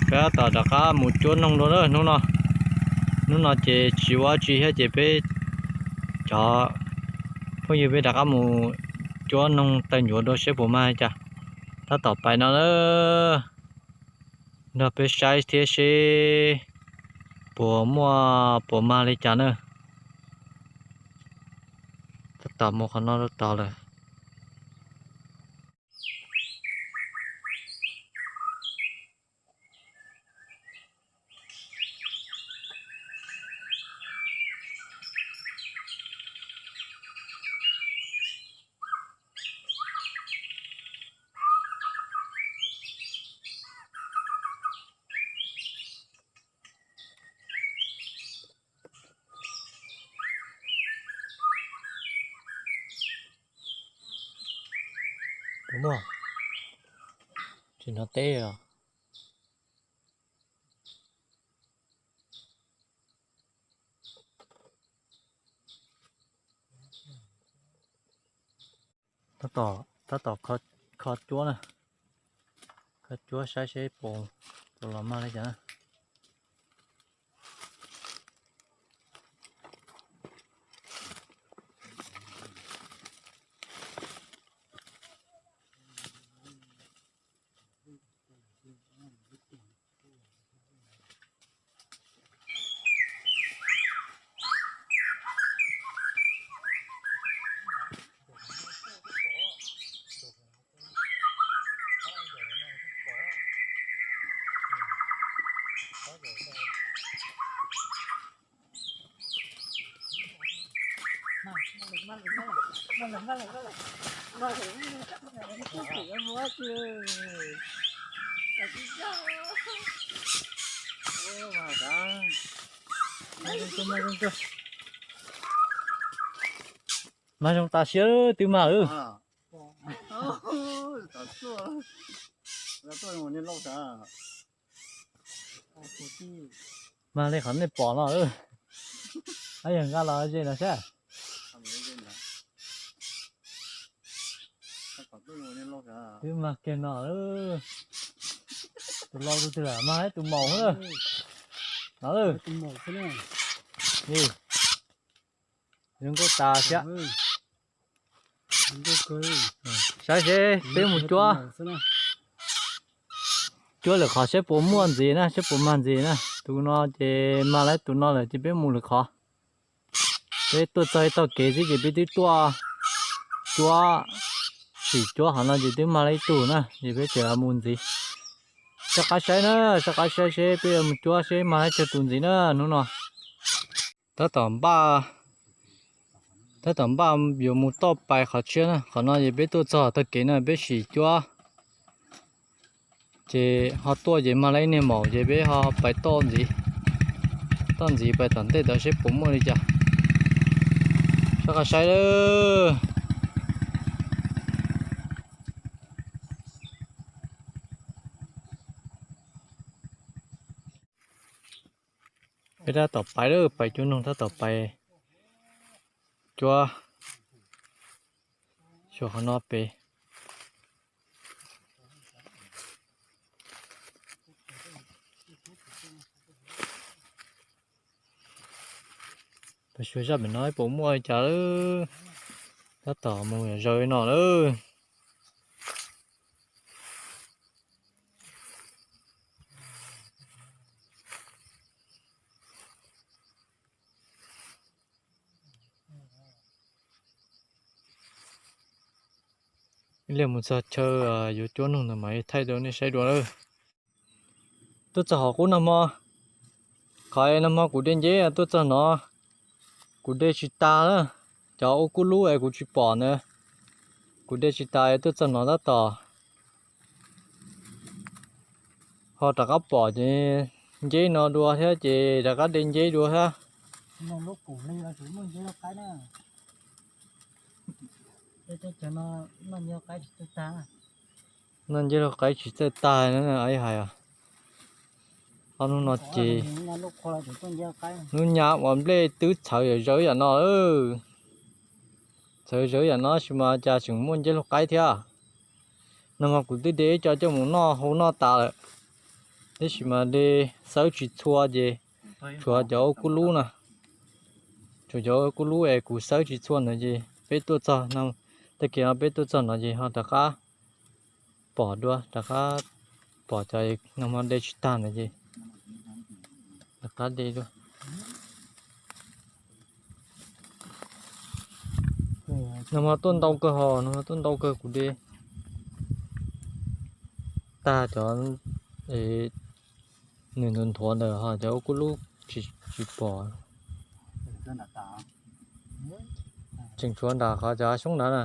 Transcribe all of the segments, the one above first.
Peb tab tom rov qab mus cuab noog dua na hnub no. Hnub no ces tsis ua tsi thiab ces peb cov phooj ywg peb rov qab mus cuab noog taw ncuav dua seb puas mag li cas. Tab tom pais no na, nrog peb saib thiab seb puas muaj puas mag li cas na. Tab tom mus qhov no rau tod lawm. Puas muaj? Tsis hnov teb os. Tab tom kho cuab na, kho cuab saib seb puas los mag li cas na. Mag zoo tas siab twb mag lawm. Mag li qhov nej pom no. Ab, yog nqa los ze no saib. Twb mag kiag no. Tus laus tus twg lam mag tus maum na. No, zoo nkauj tas thiab. Saib seb peb mus cuab, cuab lwm qhov seb puas muaj ntxiv na, seb puas mag ntxiv na. Tus no ces mag li tus no lawm ces peb mus lwm qhov. Peb tuaj txog ib tog kev xwb ces peb twb tuaj cuab, sim cuab qhov no ces twb mag li ib tug na, ces peb tseem mus ntxiv. Soj qab saib na, soj qab saib seb peb yuav mus cuab seb mag li cas tus ntxiv na hnub no. Tab tom npaj, tab tom npaj yuav mus toj pais qhov tshiab na. Qhov no ces peb tuaj txog tog kev no peb sim cuab, ces ho tuaj ces mag li ib niag maum ces peb ho pais toj ntxiv, toj ntxiv pais tom ntej tod seb puas muaj li cas. Soj qab saib lawm. Peb tab tom pais lawm, pais cuab noog tab tom pais cuab xyuas qhov no pem. Pais xyuas zaj pem no puas muaj li cas lawm. Tab tom mus zaws no lawm. Ib pliag mus txog chaw yuav cuab noog ntawd mas thaij rau nej saib dua lawm. Tuaj txog hauv qub nag hmo, qhov nag hmo kuv de nceb tuaj txog no, kuv de tsis tas na. Cov ua kuj lub es kuv tsis pom ntawd, kuv de tsis tas es tuaj txog no tab tom ho rov qab pom ces nceb no dua thiab ces rov qab de nceb dua thiab. Noj nceb laug qaib tsis txawj tag na, hais os. Ob hnub no ces hnub nyav uas nplej twb txhawv zawv yam no, txhawv zawv yam no sis mas cas tseem muaj nceb laug qaib thiab. Nag hmo kuv twb de ib co coj mus noj hau noj tas lawm. Tab sis mas de xawb tsis txhua ces tshuav cov ua kub lub na, tshuav cov ua kub lub es kuv xawb tsis txhua ntawd ces peb tuaj txog no, tag kis no peb tuaj txog no ces ho rov qab pom dua, rov qab pom cov no ho de tsis tag ntawd ces rov qab de dua. No ho tuaj ntau kawg ho, no ho tuaj ntau kawg, kuv de tag cov nws nthuav nthuav ntawd ho cov ua kub lub tsis pom. Tseem tshuav nram qhov cov hav xyoob ntawd na.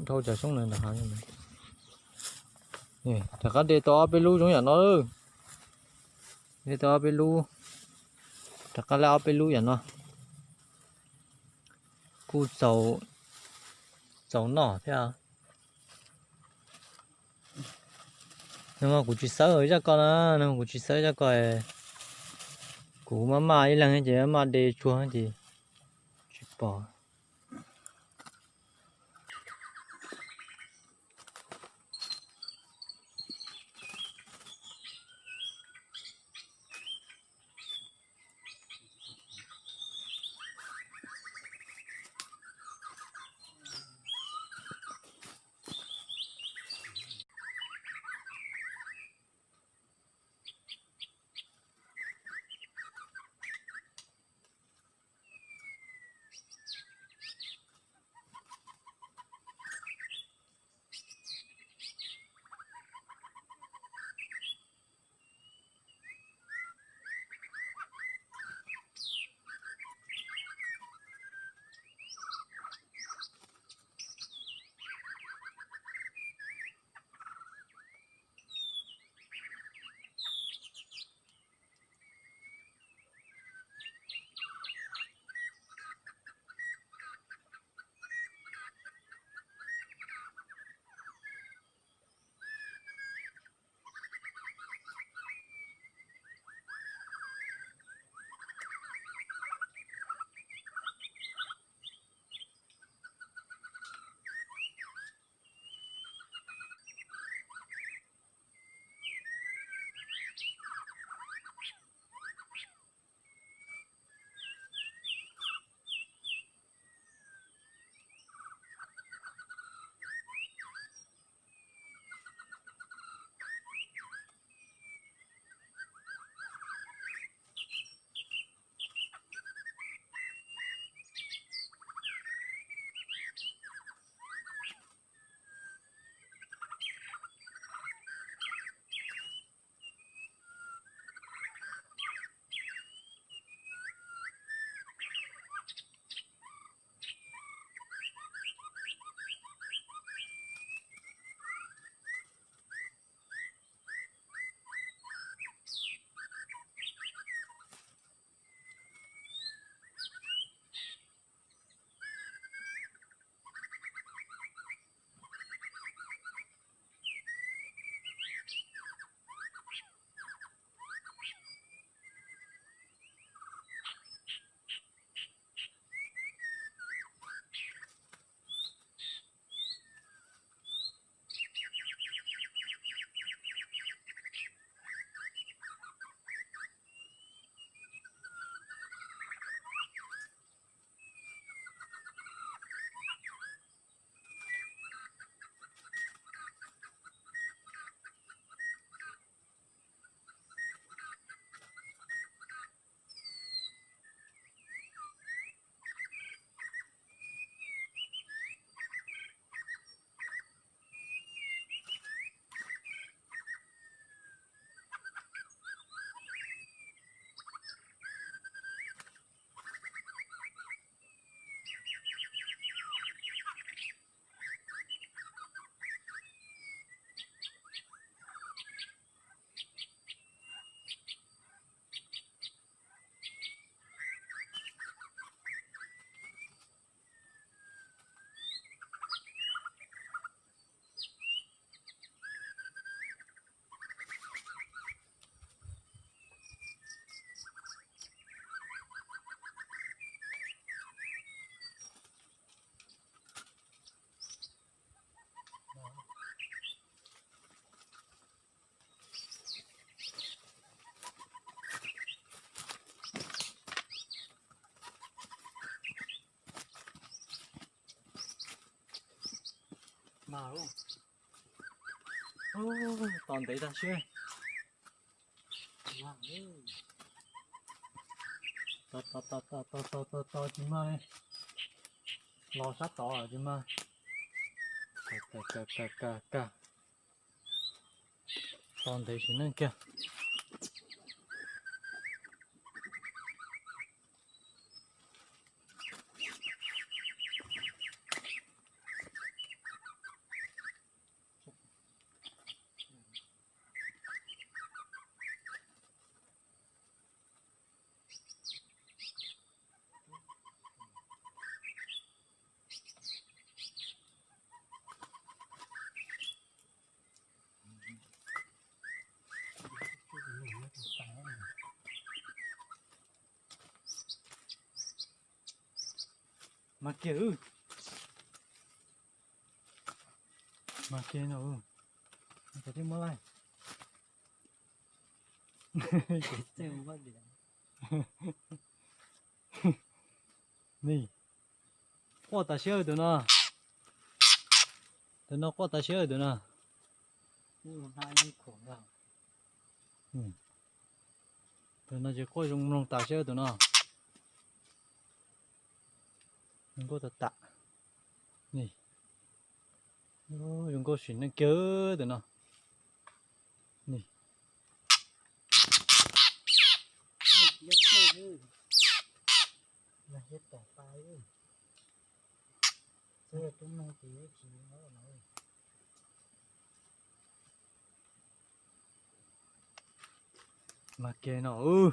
Dhau cov xyoob ntawd nram qhov. Rov qab de tau ob peb lub zoo yam no. De tau ob peb lub, rov qab laib ob peb lub yam no. Kuj txaus noj thiab. No kuv tsis xawb zaj ko na, no kuv tsis xawb zaj ko. Kuv maj maj ib leeg ces maj de tsuag ces tsis pom. Tos ntev tag siab. Tos tos tos tos tos tos tos tsis mag li. Los sab tod tsis mag. Kag kag kag kag kag. Tos ntev sim neej kiag. Mag kiag. Mag kiag no. Cov tib muab laij. Ni, quaj tas siab tus no. Tus no quaj tas siab tus no. Tus no ces quaj zoo mloog tas siab tus no. Zoo nkauj tas tas. Ni, zoo nkauj sim neej kiag tus no. Ni, Mag kiag no. Ub,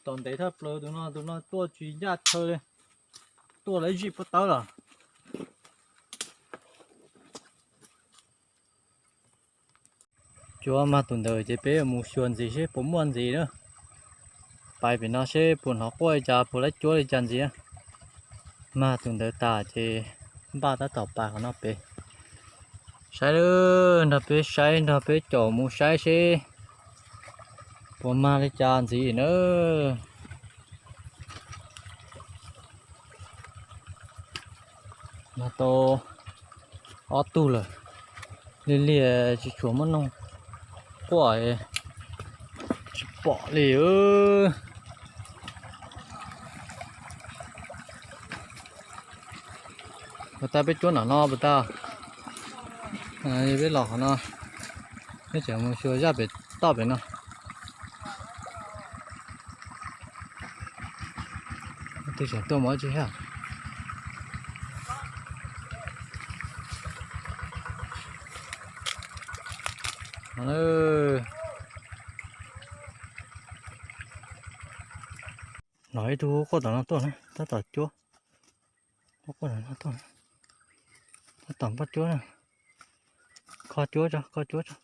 tos ntev thaj plaws tus no, tus no tuaj tsis ncaj chaw li. Tuaj lawv zij puab tawb los. Cuab mag tus ntawd ces peb mus xyuas ntxiv seb puas muaj ntxiv na. Pais pem no seb puas hnov quaj li cas, puas laib cuab li cas ntxiv. Mag tus ntawd tas ces npaj tab tom pais qhov no pem. Saib, nrog peb saib, nrog peb caum mus saib seb puas mag li cas ntxiv na. Mag tau ob tug lawm, liag liag tsis tshuav muab noog quaj, tsis pom li. Puas tau peb cuab nram no puas tau? Peb los qhov no, peb tseem mus xyuas zaj pem toj pem no. Twb tseem tuaj mus tsis thiab. Los ib tug quaj tom no tuaj na, tab tom cuab. Quaj tom no tuaj, tab tom npaj cuab na. Kho cuab tso, kho cuab tso.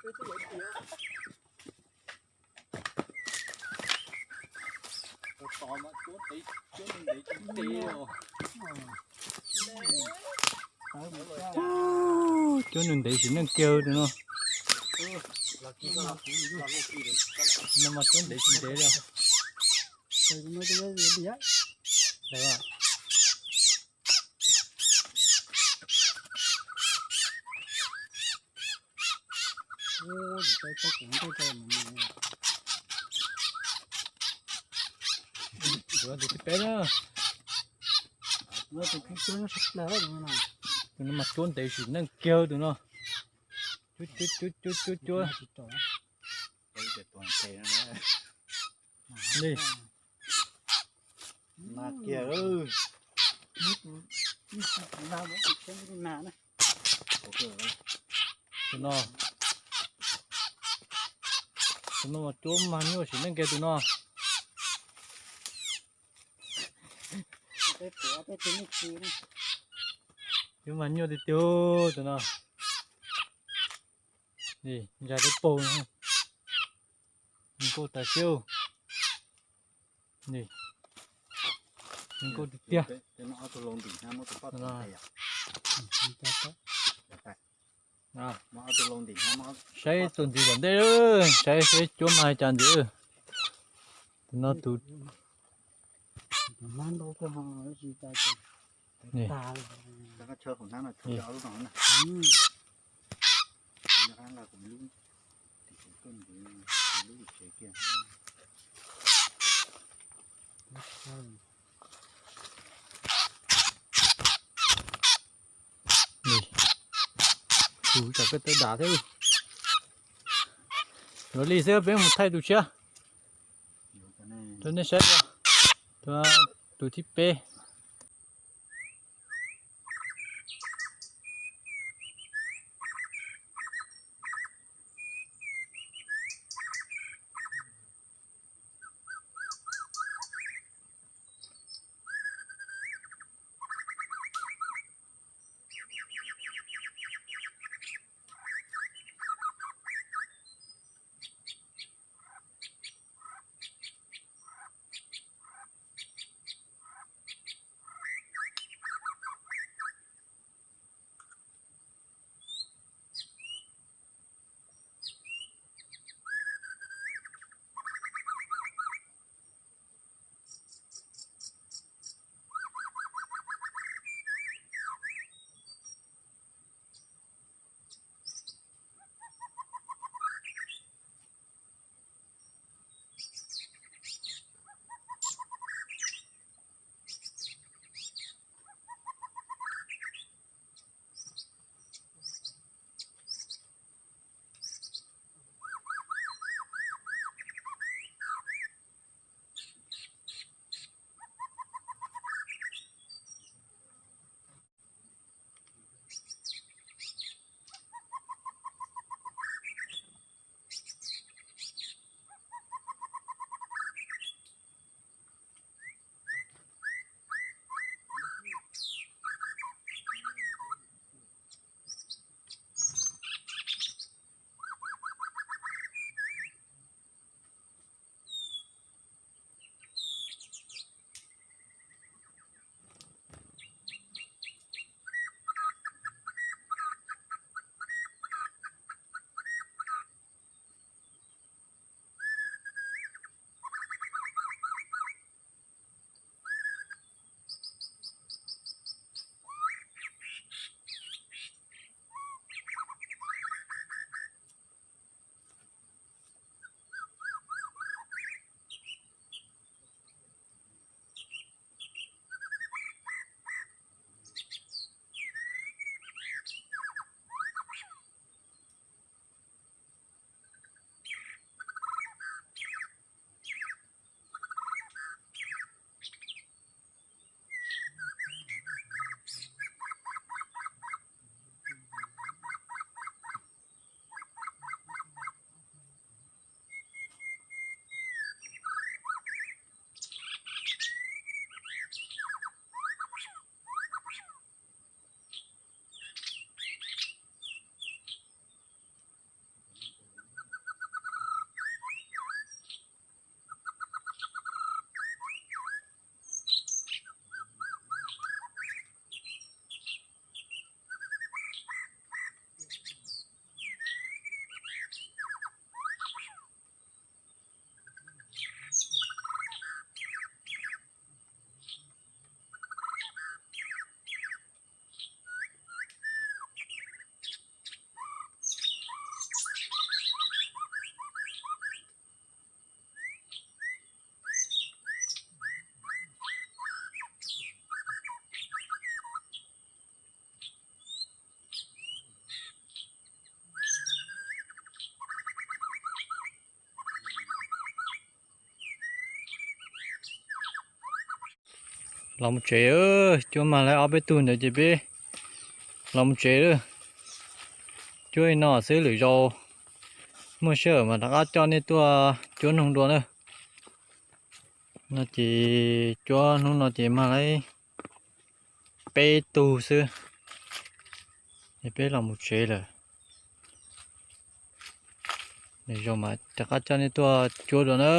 Cuab nws ntev tsis neej kiag tus no. No mas cuab ntev tsis ntev li. Tus thib peb na. Tus no mas cuab ntev tsis neej kiag tus no. Cuab cuab cuab cuab cuab cuab. Li. Tus no, tus no mas cuab mag nyuaj tsis neej kiag tus no. Cuab mag nyuaj tiag tiag tus no. Ntsa dawb paug, zoo nkauj tas siab. Zoo nkauj tiag tiag. Saib txuas ntxiv tom ntej, saib saib cuab mag cas ntxiv. Tus no tus Kuv tsam peb tawv dam thiab. Yuav li xwb peb mus thaij tus tshiab rau nej saib. Tus thib peb. Los mus tsev, cuab mag laib ob peb tug ntawd ces peb los mus tsev lawm. Cuab li no xwb, lwm zaus muaj sij hawm mas rov qab coj nej tuaj cuab noog dua na. No ces cuab hnub no ces mag laib peb tug xwb, es peb los mus tsev lawm. Lwm zaus mas rov qab coj nej tuaj cuab dua na.